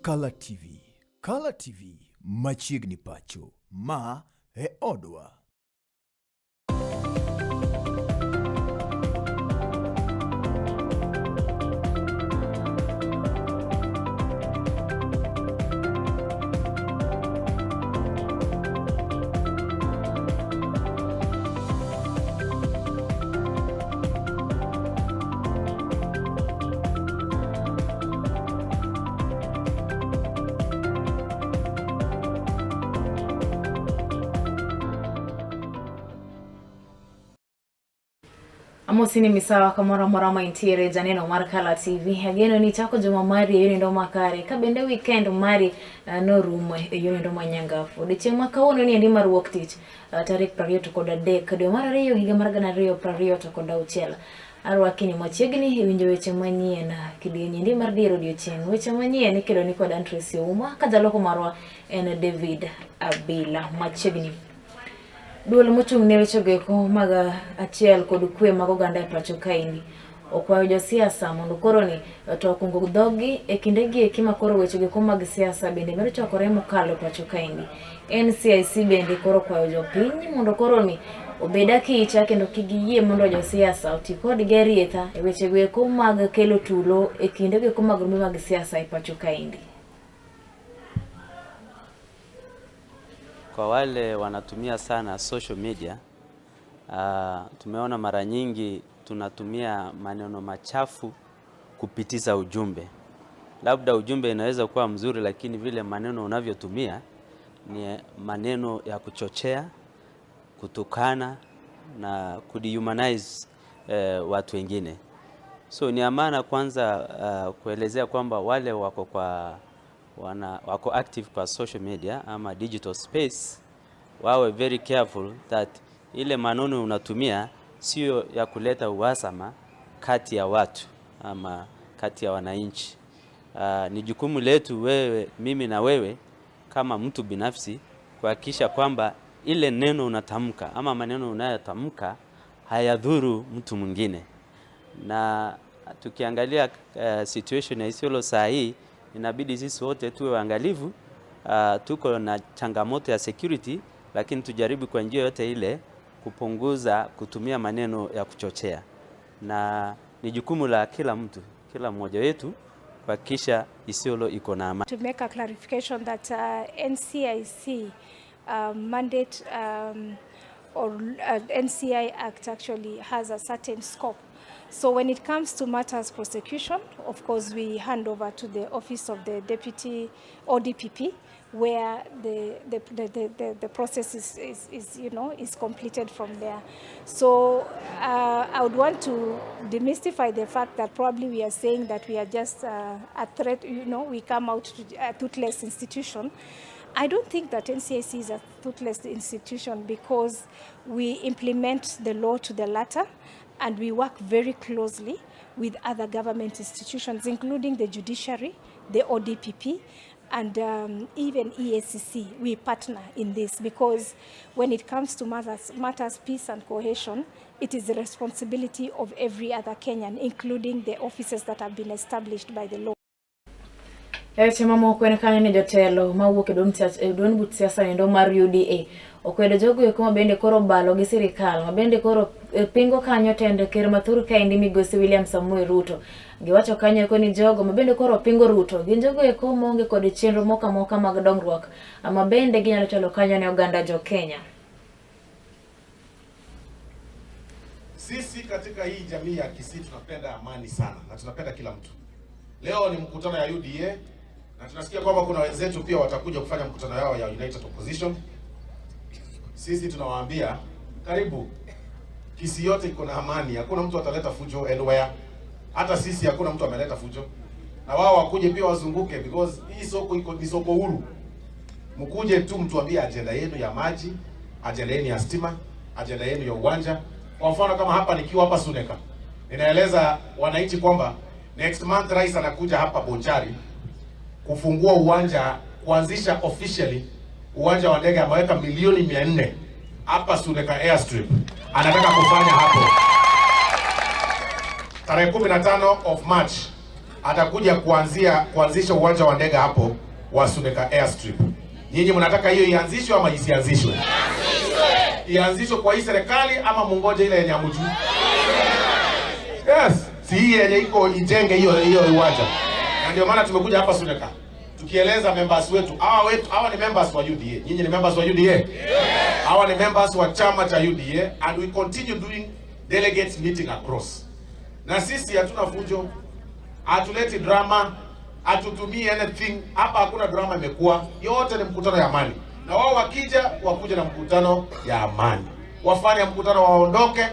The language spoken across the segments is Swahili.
Kala TV. Kala TV machiegni pacho. Ma e odwa. Amosi ni misawa kamoro amora ma intiere janeno mar Kala TV. Ageno ni chako juma mari e yono makare ka bende weekend mari norumo e yono manyangafu. Odiechieng' ma kawuono ni endi mar wuok tich tarik 23 dwe mar ariyo higa mar 2026. Arwaki ni machiegni e winjo weche manyien kidieny endi mar dier odiechieng'. Weche manyien ikelo ni kod Antracy Ouma ka jaloko marwa en David Abila machiegni. Duol mochung' ne weche goeko mag achiel kod kwe mag oganda e pacho kaendi okwayo josiasa mondo koro ni to okungo dhoggi e kinde gi eki ma koro weche goeko mag siasa bende medo chakore mokalo pacho kaendi. NCIC bende koro okwayo jopiny mondo koro ni obed akicha kendo kik giyie mondo josiasa oti kodgi arietha e weche goeko mag kelo tulo e kinde goeko mag rombe mag siasa e pacho kaendi. Kwa wale wanatumia sana social media, tumeona mara nyingi tunatumia maneno machafu kupitiza ujumbe. Labda ujumbe inaweza kuwa mzuri, lakini vile maneno unavyotumia ni maneno ya kuchochea, kutukana na kudehumanize watu wengine. So ni amana kwanza kuelezea kwamba wale wako active kwa social media ama digital space wawe very careful that ile maneno unatumia sio ya kuleta uhasama kati ya watu ama kati ya wananchi. Ni jukumu letu wewe, mimi na wewe kama mtu binafsi kuhakikisha kwamba ile neno unatamka ama maneno unayotamka hayadhuru mtu mwingine. Na tukiangalia situation ya Isiolo saa hii, inabidi sisi wote tuwe waangalifu. Tuko na changamoto ya security, lakini tujaribu kwa njia yote ile kupunguza kutumia maneno ya kuchochea, na ni jukumu la kila mtu, kila mmoja wetu kuhakikisha Isiolo iko na amani. To make a clarification that NCIC mandate or NCI Act actually has a certain scope. So when it comes to matters prosecution, of course, we hand over to the Office of the Deputy ODPP, where the process is completed from there. So I would want to demystify the fact that probably we are saying that we are just a threat, we come out to a toothless institution. I don't think that NCIC is a toothless institution because we implement the law to the letter and we work very closely with other government institutions, including the judiciary, the ODPP, and even EACC. We partner in this because when it comes to matters peace and cohesion, it is the responsibility of every other Kenyan, including the offices that have been established by the law. E weche mamoko en kanyo ni jotelo mawuok e duond buch siasa endo mar UDA okwedo jogo eko mabende koro obalo gi sirikal mabende koro pingo kanyo tend ker mathur kaendi migosi William Samoei Ruto. Giwacho kanyo eko ni jogo mabende koro pingo Ruto gin jogo eko maonge kod chenro moko amoka mag dongruok mabende ginyalo chwalo kanyo ne oganda jo Kenya. Sisi katika hii jamii ya Kisii tunapenda amani sana na tunapenda kila mtu. Leo ni mkutano ya UDA na tunasikia kwamba kuna wenzetu pia watakuja kufanya mkutano yao ya United Opposition. Sisi tunawaambia karibu. Kisii yote iko na amani, hakuna mtu ataleta fujo anywhere. Hata sisi hakuna mtu ameleta fujo. Na wao wakuje pia wazunguke because hii soko iko ni soko huru. Mkuje tu mtuambie agenda yenu ya maji, agenda yenu ya stima, agenda yenu ya uwanja. Kwa mfano kama hapa nikiwa hapa Suneka, ninaeleza wananchi kwamba next month rais anakuja hapa Bonchari kufungua uwanja, kuanzisha officially uwanja wa ndege. Ameweka milioni 400 hapa Suneka Airstrip, anataka kufanya hapo tarehe 15 of March. atakuja kuanzisha uwanja wa ndege hapo wa Suneka Airstrip. Nyinyi mnataka hiyo ianzishwe ama isianzishwe? Ianzishwe kwa hii serikali ama mungoje ile yenye hamjui? Yes, si hii yenye iko ijenge hiyo hiyo uwanja. Na ndio maana tumekuja hapa Suneka tukieleza members wetu, hawa ni members wa UDA. Nyinyi ni members wa UDA? Hawa ni members wa chama cha UDA and we continue doing delegates meeting across. Na sisi hatuna fujo, hatuleti drama, hatutumii anything hapa. Hakuna drama imekuwa, yote ni mkutano ya amani, na wao wakija wakuja na mkutano ya amani, wafanye mkutano waondoke,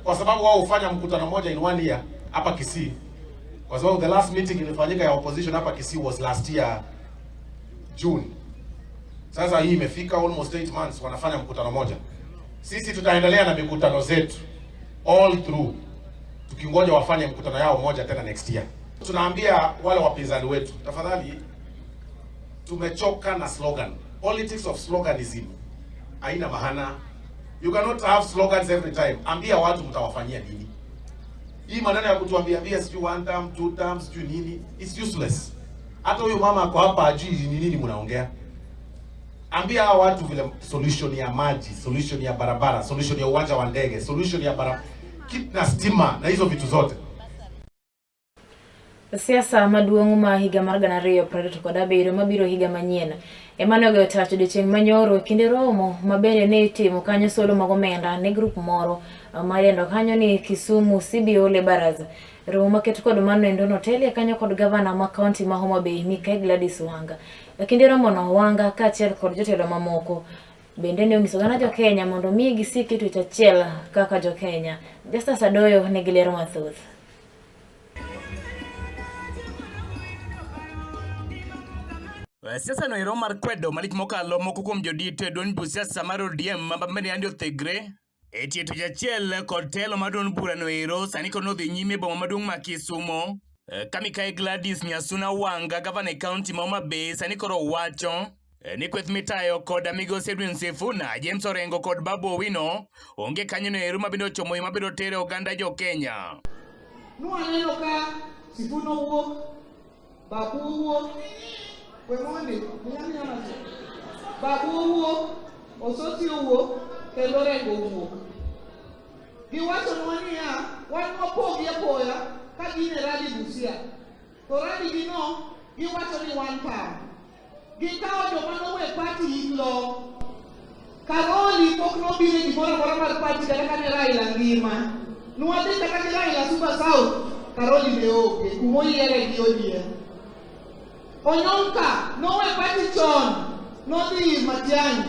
kwa sababu wao hufanya mkutano moja in one year hapa Kisii, kwa sababu the last meeting ilifanyika ya opposition hapa Kisii was last year June. Sasa hii imefika almost 8 months wanafanya mkutano moja. Sisi tutaendelea na mikutano zetu all through, tukingoja wafanye mkutano yao moja tena next year. Tunaambia wale wapinzani wetu, tafadhali, tumechoka na slogan. Politics of sloganism haina maana. You cannot have slogans every time. Ambia watu mtawafanyia nini. Hii maneno ya kutuambia ambia sijui one term, two terms, sijui nini, it's useless. Hata huyu mama ako hapa ajui ni nini mnaongea. Ambia hawa watu vile solution ya maji, solution ya barabara, solution ya uwanja wa ndege, solution ya bara kit na stima na hizo vitu zote. Siasa maduong' ma higa mar 2037 mabiro higa manyien ema ne ogoyo tach odiochieng' manyoro kinde romo ma bende ne itimo kanyo solo mag omenda ne grup moro ma idendo kanyo ni Kisumu CBO Laborers. Romo maket kod mano endo notelie kanyo kod gavana ma kaunti ma Homa Bay Mikai Gladys Wanga. E kinde romono Wanga kaachiel kod jotelo mamoko bende ne onyiso oganda jo-Kenya mondo mi gisik e twech achiel kaka jo-Kenya. Justus Adoyo nigi ler mathoth. Siasa no ero mar kwedo malich mokalo moko kuom jodito e duond buch siasa mar ODM ma bende yande othegre e tie tich achiel kod telo mar duond burano ero sani koro nodhi nyime e boma maduong' ma Kisumo ka mikai Gladys Nyasuna Wanga gavana e kaunti ma Homa Bay sani koro wacho ni kweth mitayo kod migosi Edwin Sifuna, James Orengo kod Babu Owino onge kanyono ero mabende ochomo yo mabiro tero oganda jo Kenya. Nwaneno ka Sifuna owuok, Babu owuok, we mondi, miya miya matin. Babu owuok, Osoti owuok, kendo Orengo owuok. Giwachonwa niya, wan wapogi apoya ka gin e rally Busia. To rally gi no, giwacho ni one term. Gikawo joma nowe party hik long. Karoli pok nobiro e gimoro amora mar party kata kane Raila ngima. Nwadhi kata gi Raila Suba South, Karoli ne onge, kumoyiere gi ODM. Onyonka nowe party chon, nodhi ir Matiang'i.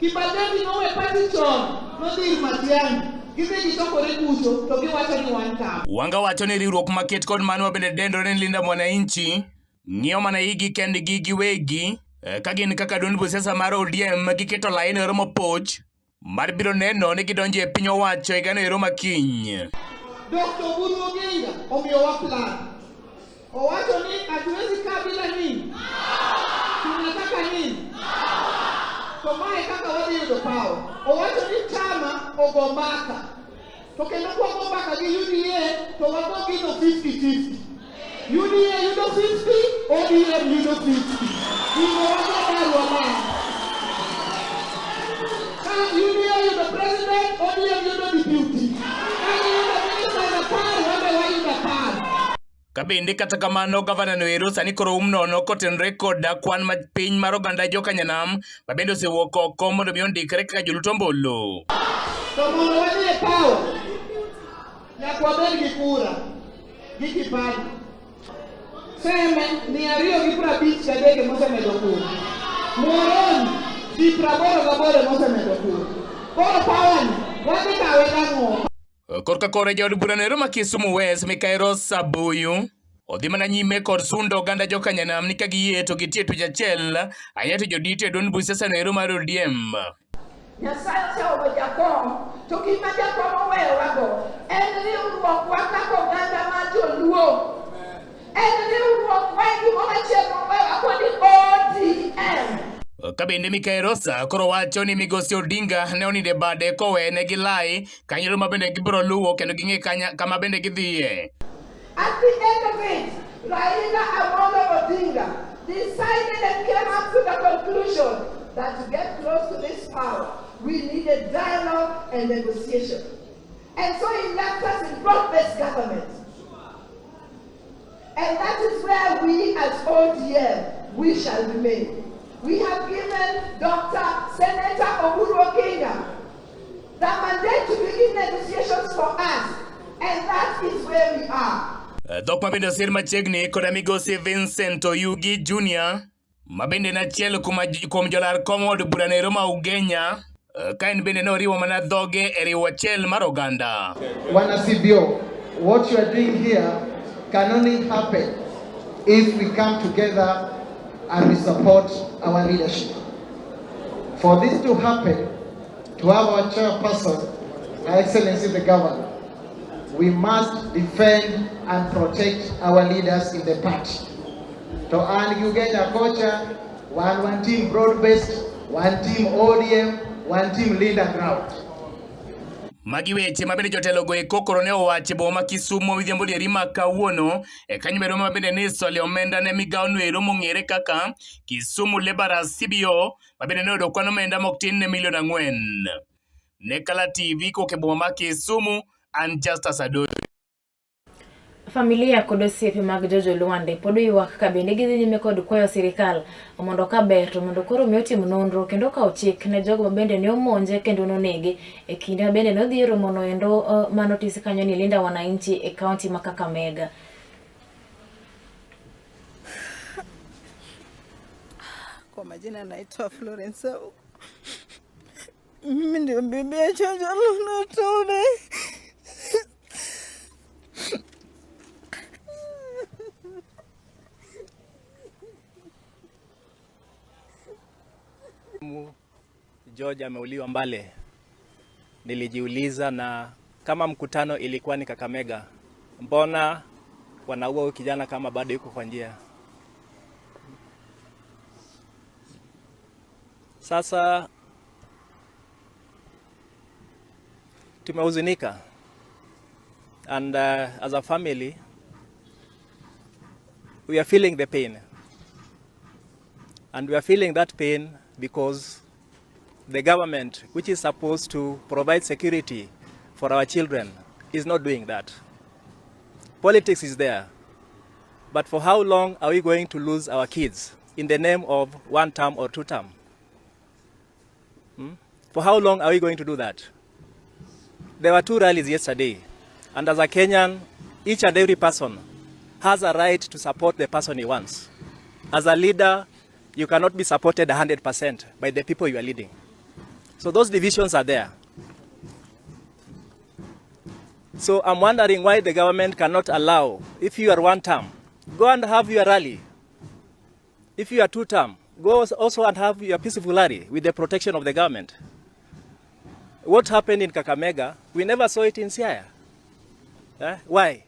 Kibagendi nowe party chon, nodhi ir Matiang'i. Gidhi gichokore kucho to giwacho ni one term. Wanga wacho ni riwruok maket kod mano mabende dendore ni Linda Mwananchi ng'iyo mana igi kendgi giwegi ka gin kaka duond buch siasa mar ODM giketo lain ero mopoch mar biro neno ni gidonjo e piny owacho higano ero makiny. Dr. Oburu Oginga omiyowa plan. Owacho ni hatuwezi kaa bila nini? Tunataka nini? To mae kaka wadhi yudo power. Owacho ni chama ogo mbaka. To kendo kwago mbaka gi UDA to wago gino 50-50. UDA yudo 50, ODM yudo 50. Gino wago barua ma. Ka UDA yudo president, ODM yudo deputy. Ka giyudo ministers 10, wan be wayudo 10. Ka bende kata kamano gavana no ero sani koro um nono kotenore kod kwan ma piny mar oganda jokanyanam ma bende osewuok oko mondo mi ondikre kaka jolut ombulu. To mondo wadhi e power, nyaka wabed gi kura, gi kipande. Seme 253 mosemedo kura. Muhoroni ji 88 mosemedo kura. Koro power ni wadhi kawe gang'o? Korka kore jaod burano ero ma Kisumu West Mikai Rosa Abuyu odhi mana nyime kod sundo oganda jokanyanam ni ka giyie to gitie twech achiel ahinya to jodito e duond buch siasa no ero mar ODM. Nyasaye oseoro jakom, to gima jakom oweyowago en riwruokwa kaka oganda mar joluo. En riwruokwa e gimoro achiel moweyowa kod ODM. Ka bende Mikai Rosa koro wacho ni migosi Odinga ne onindo e bade kowene gi lai kanyo ma bende gibiro luwo kendo ging'e kama bende gidhiye. At the end of it, Raila Amolo Odinga, decided and came up to the conclusion that to get close to this power, we needed dialogue and negotiation. And so he left us in broad-based government. And that is where we as ODM, we shall remain. We have given Dr. Senator Oburu Oginga the mandate to begin negotiations for us, and that is where we are. Dhok mabende osir machiegni koda migosi Vincent Oyugi Jr. mabende en achiel kuom jolar kom od bura no ero ma Ugenya, ka en bende noriwo mana dhoge e riwo achiel mar oganda. Wana CBO, what you are doing here can only happen if we come together and we support our leadership. For this to happen, to have our chairperson, Her Excellency the Governor, we must defend and protect our leaders in the party. To an Ugenya kocha, one team broad-based, one team ODM, one team leader ground. Magi weche mabende jotelo go eko koro ne owacho e boma ma Kisumo midhiambo dieri ma kawuono e kanyo bero mabende ne isole omenda ne migawo no ero mong'ere kaka Kisumu Laborers CBO mabende ne oyudo kwan omenda mok tin ne milion 4. Ne Kala TV kowuok e boma ma Kisumu, an Justus Adoyo. Familia kod osiepe mag George Olwande pod ywak ka bende gidhi nyime kod kwayo sirikal mondo ka ber to mondo koro mi otim nonro kendo okaw chik ne jogo mabende ne omonje kendo nonege e kinde mabende nodhi e romono endo manotis kanyo ni Linda Wananchi e kaunti ma Kakamega. Kwa majina naitwa Florence. Mimi ndio bibi ya George Olwande. George ameuliwa Mbale. Nilijiuliza, na kama mkutano ilikuwa ni Kakamega, mbona wanaua huyu kijana kama bado yuko kwa njia? Sasa tumehuzunika, and as a family we are feeling the pain, and we are feeling that pain because the government, which is supposed to provide security for our children, is not doing that. Politics is there, but for how long are we going to lose our kids in the name of one term or two term? For how long are we going to do that? There were 2 rallies yesterday, and as a Kenyan, each and every person has a right to support the person he wants. As a leader, you cannot be supported 100% by the people you are leading. So those divisions are there. So I'm wondering why the government cannot allow, if you are one term, go and have your rally. If you are two term, go also and have your peaceful rally with the protection of the government. What happened in Kakamega, we never saw it in Siaya. Why?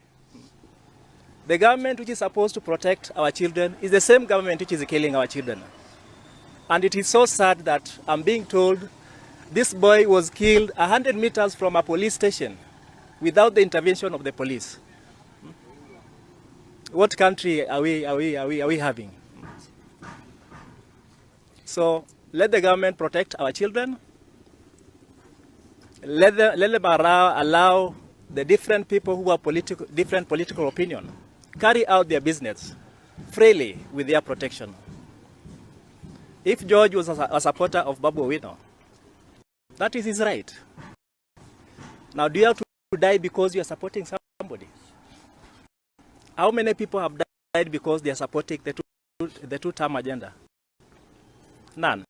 The government which is supposed to protect our children is the same government which is killing our children. And it is so sad that I'm being told this boy was killed 100 meters from a police station without the intervention of the police. What country are we having? So let the government protect our children. Let them allow the different people who are different political opinion carry out their business freely with their protection. If George was a supporter of Babu Owino, that is his right. Now, do you have to die because you are supporting somebody? How many people have died because they are supporting the two-term agenda? None.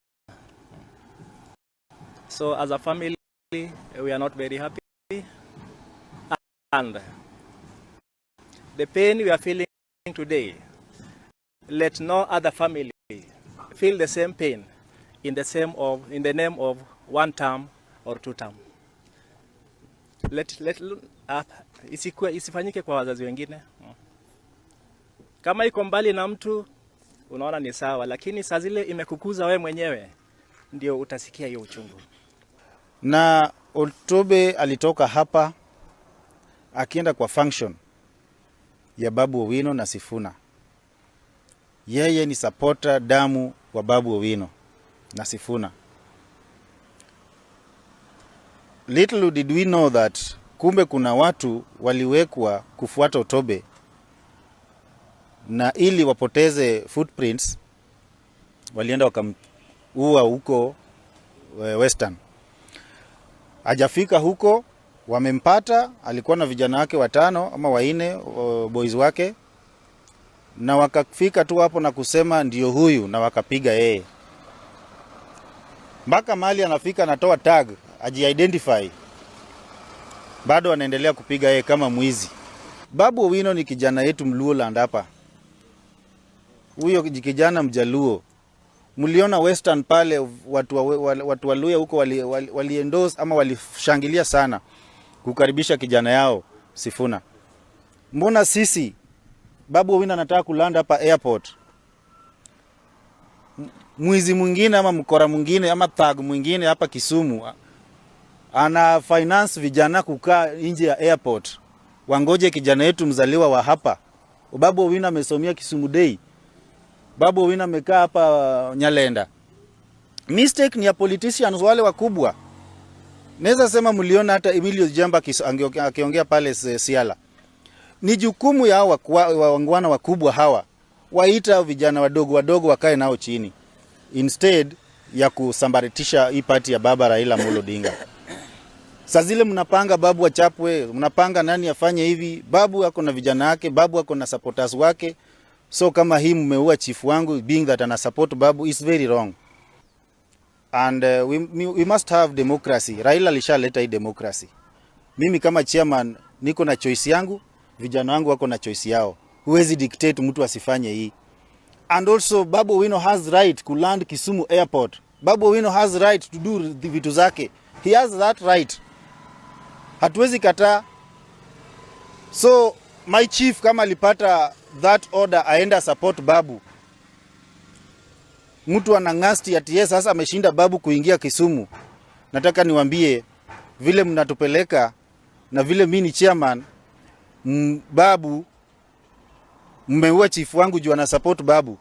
So as a family, we are not very happy. And the pain we are feeling today, let no other family feel the same pain in the name of one term or two term. Isifanyike kwa wazazi wengine. Kama iko mbali na mtu unaona ni sawa, lakini saa zile imekukuza wewe mwenyewe ndio utasikia hiyo uchungu. Na Otobe alitoka hapa akienda kwa function ya Babu Owino na Sifuna. Yeye ni supporter damu wa Babu Owino na Sifuna. Little did we know that kumbe kuna watu waliwekwa kufuata Otobe na ili wapoteze footprints walienda wakamuua huko Western. Hajafika huko, wamempata. Alikuwa na vijana wake watano ama wanne, boys wake, na wakafika tu hapo na kusema ndio huyu, na wakapiga yeye mpaka mahali anafika, anatoa tag aji-identify, bado anaendelea kupiga yeye kama mwizi. Babu Owino ni kijana yetu Mluoland hapa, huyo kijana Mjaluo. Mliona Western pale watu wa Luya huko wali endorse ama walishangilia sana kukaribisha kijana yao Sifuna. Mbona sisi Babu Owino anataka kulanda hapa airport, mwizi mwingine ama mkora mwingine ama thug mwingine hapa Kisumu ana finance vijana kukaa nje ya airport wangoje kijana yetu mzaliwa wa hapa. Babu Owino amesomea Kisumu Day. Babu Owino amekaa hapa Nyalenda. Mistake ni ya politicians wale wakubwa. Naweza sema mliona hata Emilio Jamba akiongea pale Siala. Ni jukumu ya waungwana wakubwa hawa waita vijana wadogo wadogo wakae nao chini instead ya kusambaratisha hii party ya baba Raila Amolo Odinga. Saa zile mnapanga Babu achapwe, mnapanga nani afanye hivi. Babu ako na vijana wake, Babu ako na supporters wake. So kama hii mmeua chief wangu being that ana support Babu is very wrong. And we must have democracy. Raila alishaleta hii democracy. Mimi kama chairman niko na choice yangu, vijana wangu wako na choice yao. Huwezi dictate mtu asifanye hii. And also Babu Owino has right to land Kisumu Airport. Babu Owino has right to do the vitu zake. He has that right. Hatuwezi kataa. So my chief kama alipata that order aenda support Babu. Mtu anang'asti ati yeye sasa ameshinda Babu kuingia Kisumu. Nataka niwaambie vile mnatupeleka na vile mimi ni chairman, Babu mmeua chief wangu juu ana support Babu.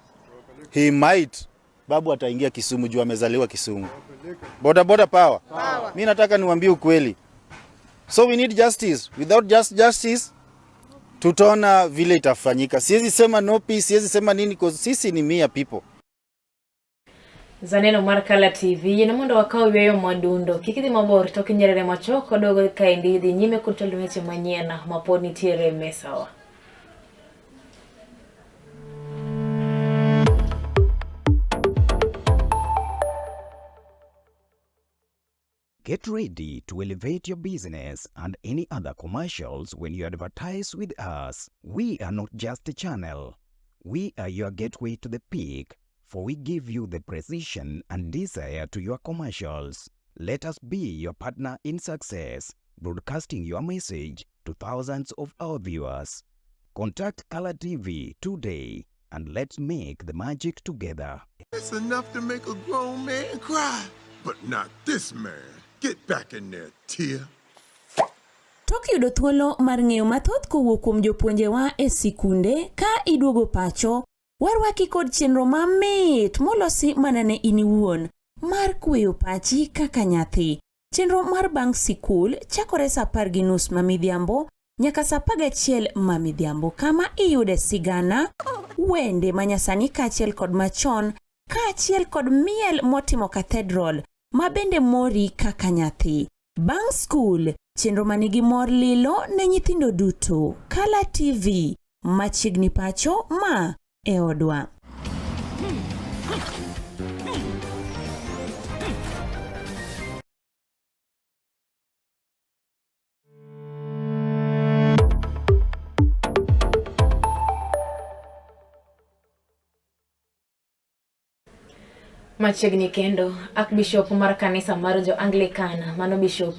He might Babu ataingia Kisumu juu amezaliwa Kisumu. Boda boda power. Mimi nataka niwaambie ukweli. So we need justice. Without just justice tutaona vile itafanyika. Siwezi sema no peace, siwezi sema nini cause sisi ni mere people. Zaneno mar Kala TV yien mondo wakaw yweyo madundo kik idhi mabor tok nyerere machuok odogo kaendi dhi nyime kod tolo weche manyien mapod nitiere e mesawa. Get ready to elevate your business and any other commercials when you advertise with us. We are not just a channel. We are your gateway to the peak, for we give you the precision and desire to your commercials. Let us be your partner in success, broadcasting your message to thousands of our viewers. Contact Color TV today and let's make the magic together. It's enough to make a grown man cry, but not this man. Get back in there, Tia. Tok yudo thuolo mar ng'eyo mathoth kowuok kuom jopuonjewa e sikunde ka iduogo pacho, warwaki kod chenro mamit molosi mana ne in iwuon mar kweyo pachi kaka nyathi. Chenro mar bang' sikul chakore sa 10:30 ma midhiambo nyaka sa 11 ma midhiambo kama iyude sigana, wende manyasani kaachiel kod machon, kaachiel kod miel motimo cathedral ma bende mori kaka nyathi. Bang' skul, chenro manigi mor lilo ne nyithindo duto. Kala TV, machiegni pacho ma e odwa. Machiegni kendo, Archbishop mar kanisa mar jo-Anglican mano Bishop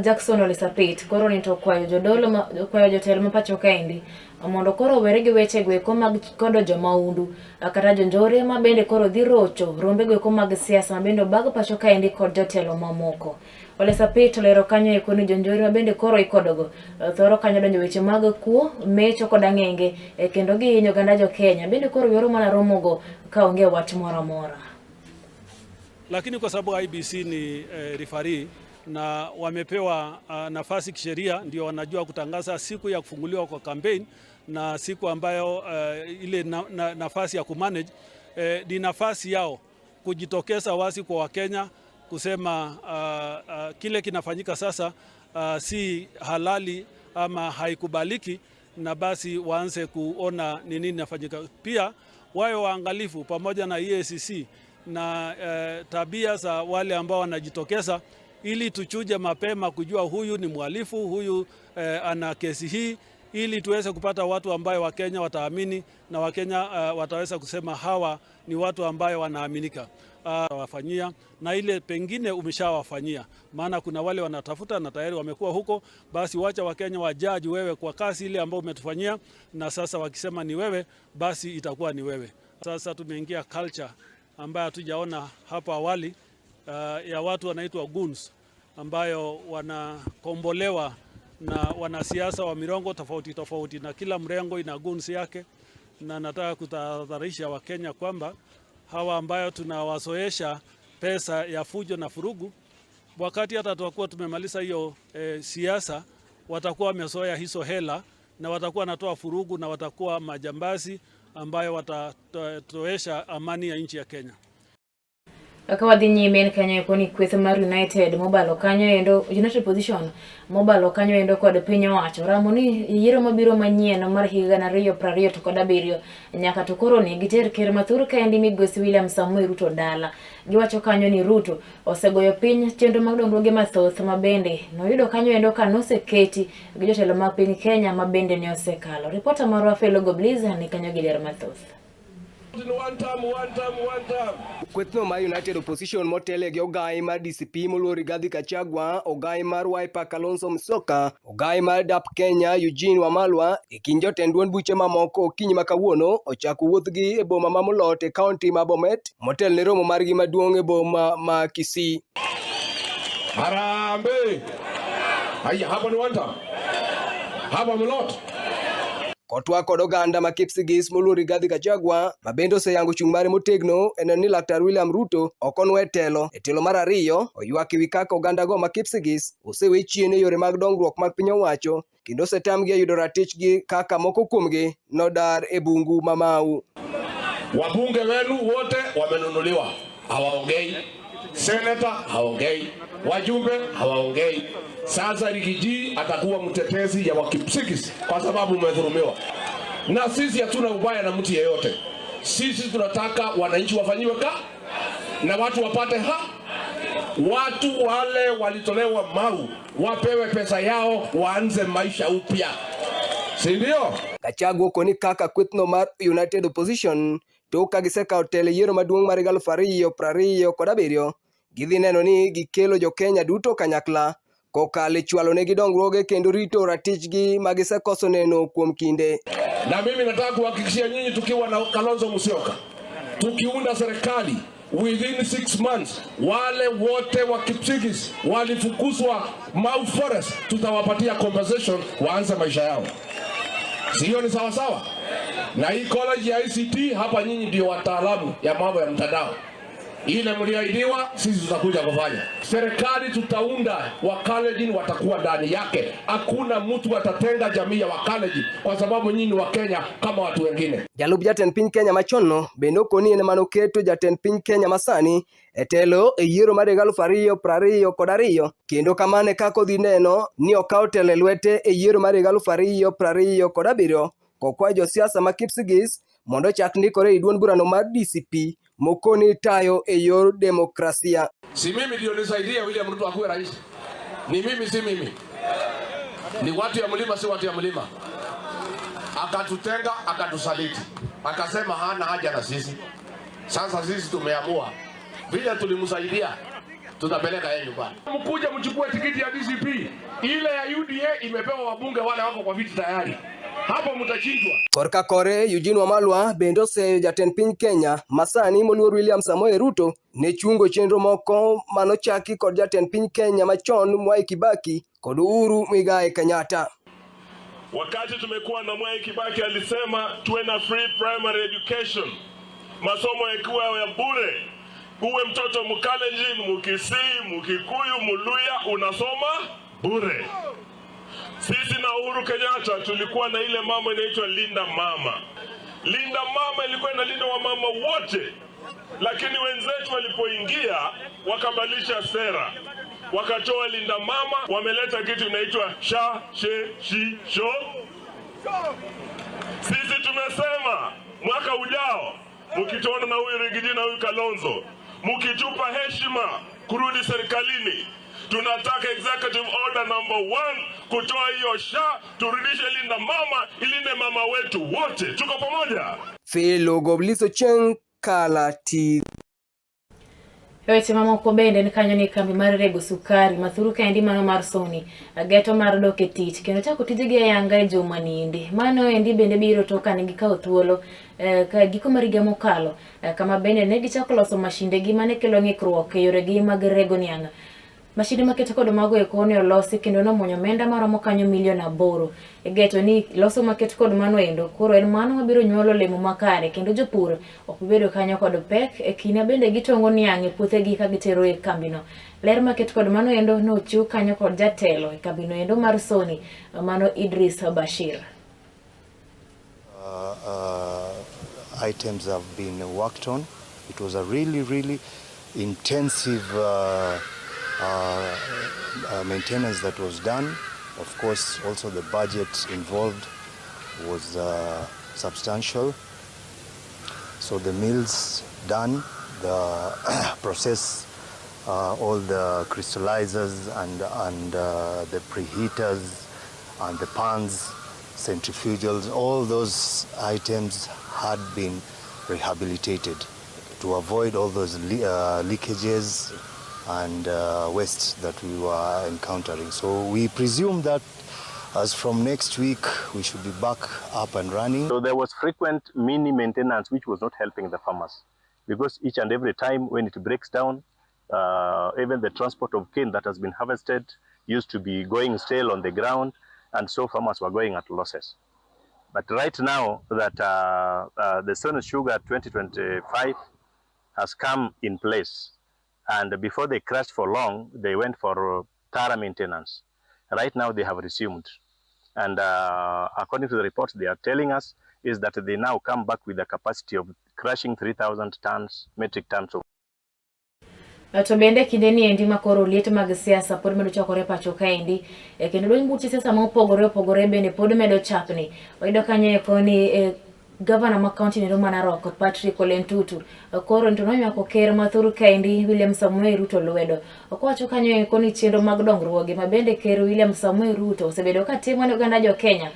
Jackson Ole Sapit koro ni to kwayo jodolo ma, kwayo jotelo ma pacho kaendi mondo koro owere gi weche goeko mag kodo jomaundu kata jonjore ma bende koro dhi rocho rombe goeko mag siasa ma bende obag pacho kaendi kod jotelo mamoko. Ole Sapit olero kanyo eko ni jonjore ma bende koro ikodogo thoro kanyo donjo weche mag kuo, mecho kod ang'enge kendo gihinyo oganda jo Kenya bende koro yoro mana romogo ka onge wach moro amora. Lakini kwa sababu IEBC ni referee na wamepewa nafasi kisheria, ndio wanajua kutangaza siku ya kufunguliwa kwa campaign na siku ambayo ile nafasi ya kumanage ni nafasi yao kujitokeza wazi kwa Wakenya kusema kile kinafanyika sasa si halali ama haikubaliki, na basi waanze kuona ni nini inafanyika. Pia wawe waangalifu pamoja na EACC na tabia za wale ambao wanajitokeza, ili tuchuje mapema kujua huyu ni mhalifu, huyu ana kesi hii, ili tuweze kupata watu ambayo Wakenya wataamini na Wakenya wataweza kusema hawa ni watu ambayo wanaaminika. Wafanyia na ile pengine umeshawafanyia, maana kuna wale wanatafuta na tayari wamekuwa huko, basi wacha Wakenya wajaji wewe kwa kazi ile ambayo umetufanyia, na sasa wakisema ni wewe, basi itakuwa ni wewe. Sasa tumeingia culture ambayo hatujaona hapo awali ya watu wanaitwa goons ambayo wanakombolewa na wanasiasa wa mirengo tofauti tofauti, na kila mrengo ina goons yake, na nataka kutahadharisha Wakenya kwamba hawa ambayo tunawazoesha pesa ya fujo na furugu, wakati hata tutakuwa tumemaliza hiyo siasa, watakuwa wamezoea hizo hela na watakuwa wanatoa furugu na watakuwa majambazi ambayo watatoesha amani ya nchi ya Kenya. Kaka wadhi nyime en kanyo eko ni kweth mar United mobalo kanyo endo United Opposition mobalo kanyo endo kod piny owacho ramo ni yiero mabiro manyien mar higa 2027 nyaka to koro ni giter ker mathur kaendi migosi William Samoei Ruto dala. Giwacho kanyo ni Ruto osegoyo piny chenro mag dongruoge mathoth ma bende noyudo kanyo endo ka noseketi gi jotelo mag piny Kenya ma bende ne osekalo. Ripota marwa Felo Gobliza ni kanyo gi ler mathoth. One term, one term, one term. Kwethno mar United Opposition motele gi ogai mar DCP moluor Rigathi Gachagua, ogai mar Wiper Kalonzo Musyoka, ogai mar DAP Kenya Eugene Wamalwa e kind jotend duond buche mamoko okinyi ma kawuono ochako wuothgi e boma ma Mulot e kaunti ma Bomet motel ne romo margi maduong' e boma ma Kisii. Harambee! Haya, hapa ni one term. Hapa Mulot. Kotwa kod oganda ma Kipsigis moluor Rigathi Gachagua ma bende oseyango chung' mare motegno e neno ni Laktar William Ruto ok onwe telo. E tielo mar ariyo, oywak ewi kaka ogandago ma Kipsigis osewe chien e yore mag dongruok mag piny owacho kendo osetamgi e yudo ratichgi kaka moko kuomgi nodar e bungu ma Mau. Wabunge wenu wote wamenunuliwa, hawaongei. Seneta haongei, wajumbe hawaongei. Sasa Riggy G atakuwa mtetezi ya Wakipsigis kwa sababu umedhulumiwa, na sisi hatuna ubaya na mtu yeyote. Sisi tunataka wananchi wafanyiwe ka na watu wapate ha watu wale walitolewa Mau wapewe pesa yao waanze maisha upya, si ndio? Gachagua okoni kaka kwethno mar United Opposition tok ka gisekawo telo e yiero maduong' mar 2027 gidhi neno ni gikelo jo-Kenya duto kanyakla kokalo e chwalo negi dongruoge kendo rito ratichgi ma gisekoso neno kuom kinde. Na mimi nataka kuhakikishia nyinyi, tukiwa na Kalonzo Musyoka, tukiunda serikali within 6 months, wale wote wa Kipsigis walifukuzwa Mau Forest, tutawapatia compensation waanze maisha yao. Sio ni sawa sawa? Na hii college ya ICT hapa, nyinyi ndio wataalamu ya mambo ya mtandao. Ile mliahidiwa, sisi tutakuja kufanya. Serikali tutaunda, Wakalenjin watakuwa ndani yake. Hakuna mtu atatenga jamii ya Wakalenjin kwa sababu nyinyi ni Wakenya kama watu wengine. Jalup jatend piny Kenya machon bende okoni en emanoketo jatend piny Kenya masani e telo e yiero mar 2022 kendo kamano e kaka odhi neno ni okawo telo e lwete e yiero mar 2027 kokwayo josiasa ma Kipsigis mondo ochak ndikore e duond burano mar DCP mokoni tayo e yor demokrasia. Si mimi ndio nisaidia William Ruto akuwe rais? Ni mimi, si mimi? Ni watu ya mlima, si watu ya mlima? Akatutenga, akatusaliti, akasema hana haja na sisi. Sasa sisi tumeamua vile tulimsaidia Tutapeleka yeye nyumbani. Mkuja mchukue tikiti ya DCP, ile ya UDA imepewa wabunge wale wako kwa viti tayari, hapo mtachinjwa. Korka kore Eugene Wamalwa bende oseyo jatend piny Kenya masani moluor William Samoei Ruto ne chungo chenro moko manochaki kod jatend piny Kenya machon Mwai Kibaki kod Uhuru Muigai Kenyatta. Wakati tumekuwa na Mwai Kibaki alisema tuwe na free primary education, masomo yakiwa ya bure, uwe mtoto Mkalenjin, Mkisii, Mkikuyu, Muluya, unasoma bure. Sisi na Uhuru Kenyatta tulikuwa na ile mambo inaitwa Linda Mama. Linda Mama ilikuwa inalinda wamama wote, lakini wenzetu walipoingia wakabadilisha sera, wakatoa Linda Mama, wameleta kitu inaitwa sha she shi sho. Sisi tumesema mwaka ujao mkituona na huyu Riggy G na huyu Kalonzo, mkitupa heshima kurudi serikalini, tunataka executive order number 1 kutoa hiyo sha, turudishe Linda Mama, ilinde mama wetu wote. Tuko pamoja? Philo Gobliso Cheng, Kala TV. E weche mamoko bende en kanyo ni kambi mar rego sukari mathuru kaendi mano mar Sony geto mar dok e tich kendo chako tijegi ayanga e juma niendi. Mano endi bende biro tok kane gikawo thuolo ka giko mar higa mokalo kama bende ne gichako loso mashindegi mane kelo ng'ikruok e yoregi mag rego niang'. Mashinde maketo kod mago eko ne olosi kendo nomuonyo omenda maromo kanyo milion 8. Igeto ni loso maket kod mano endo koro en mano mabiro nyuolo olemo makare kendo jopur ok bi bedo kanyo kod pek e kinde bende gitong'o niang' e puothegi ka gitero e kambino. Ler maket kod mano endo nochiw kanyo kod jatelo e kambino endo mar Sony mano Idris Bashir. Items have been worked on. It was a really, really intensive maintenance that was done. Of course, also the budget involved was substantial. So the mills done, the process, all the crystallizers and the preheaters and the pans, centrifugals, all those items had been rehabilitated to avoid all those leakages and waste that we were encountering. So we presume that as from next week, we should be back up and running. So there was frequent mini maintenance, which was not helping the farmers, because each and every time when it breaks down, even the transport of cane that has been harvested used to be going stale on the ground, and so farmers were going at losses. But right now that the Sony Sugar 2025 has come in place, and before they crashed for long, they went for thorough maintenance. Right now they have resumed. And according to the reports they are telling us, is that they now come back with the capacity of crushing 3,000 tons, metric tons of To bende kinde ni endi makoro liet mag siasa pod medo chakore pacho kaendi kendo duond buche siasa mopogore opogore bende pod medo chapni. Wayudo kanyo eko ni gavana ma kaunti nero ma Narok Patrick Ole Ntutu koro to nonywako ker mathur kaendi William Samoei Ruto lwedo. Okowacho kanyo eko ni chenro mag dongruoge ma bende ker William Samoei Ruto osebedo katimo ne oganda jo Kenya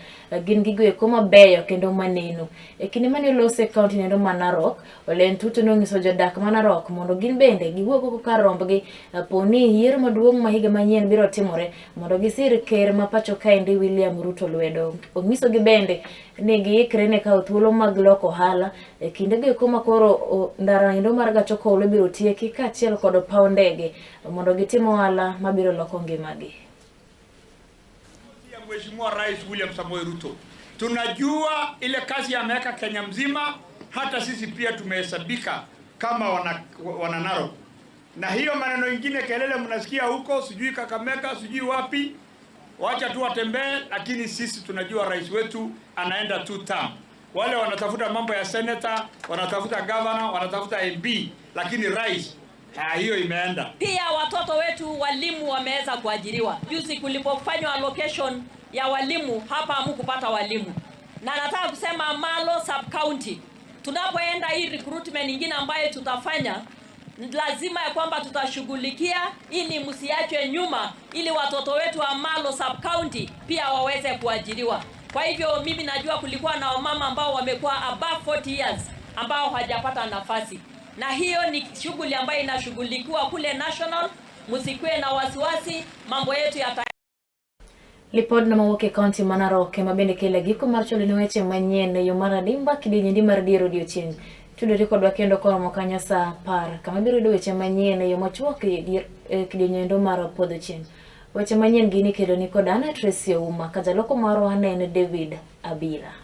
gin gigo eko mabeyo kendo maneno. E kinde mane olose e kaunti nero ma Narok, Ole Ntutu nonyiso jodak ma Narok mondo gin bende giwuog oko kar rombgi poni yiero maduong' ma higa manyien biro timore mondo gisir ker ma pacho kaendi William Ruto lwedo. Onyisogi bende ni giikre ne kawo thuolo mag loko ohala e kindego eko ma koro ndara endo mar gach okolo ibiro tieki kaachiel kod paw ndege mondo gitim ohala mabiro loko ngimagi. Mheshimiwa Rais William Samoei Ruto, tunajua ile kazi ameweka Kenya mzima, hata sisi pia tumehesabika kama wana Narok. Na hiyo maneno ingine kelele mnasikia huko, sijui Kakamega, sijui wapi, wacha tu watembee, lakini sisi tunajua rais wetu anaenda two term. Wale wanatafuta mambo ya senator, wanatafuta governor, wanatafuta MP, lakini rais hiyo imeenda. Pia watoto wetu walimu wameweza kuajiriwa. Juzi kulipofanywa allocation ya walimu hapa hamkupata walimu. Na nataka kusema Malo sub county, tunapoenda hii recruitment nyingine ambayo tutafanya, lazima ya kwamba tutashughulikia ili msiachwe nyuma, ili watoto wetu wa Malo sub county pia waweze kuajiriwa. Kwa hivyo mimi najua kulikuwa na wamama ambao wamekuwa above 40 years ambao hawajapata nafasi. Na hiyo ni shughuli ambayo inashughulikiwa kule national, Msikuwe na wasiwasi, mambo yetu yata Lipodno mawuok e kaunti ma Narok ema bende kelo giko mar chwalo ni weche manyien e yo mar adimba kidienje mar dier odiochieng'. Tudori kodwa kendo koromo kanyo saa 10 kama ibiro yudo weche manyien e yo machuok e dier e kidienje mar podho chieng'. Weche manyien gini kelo ni kod Anna Tracy Ouma ka jaloko marwa ne en David Abila.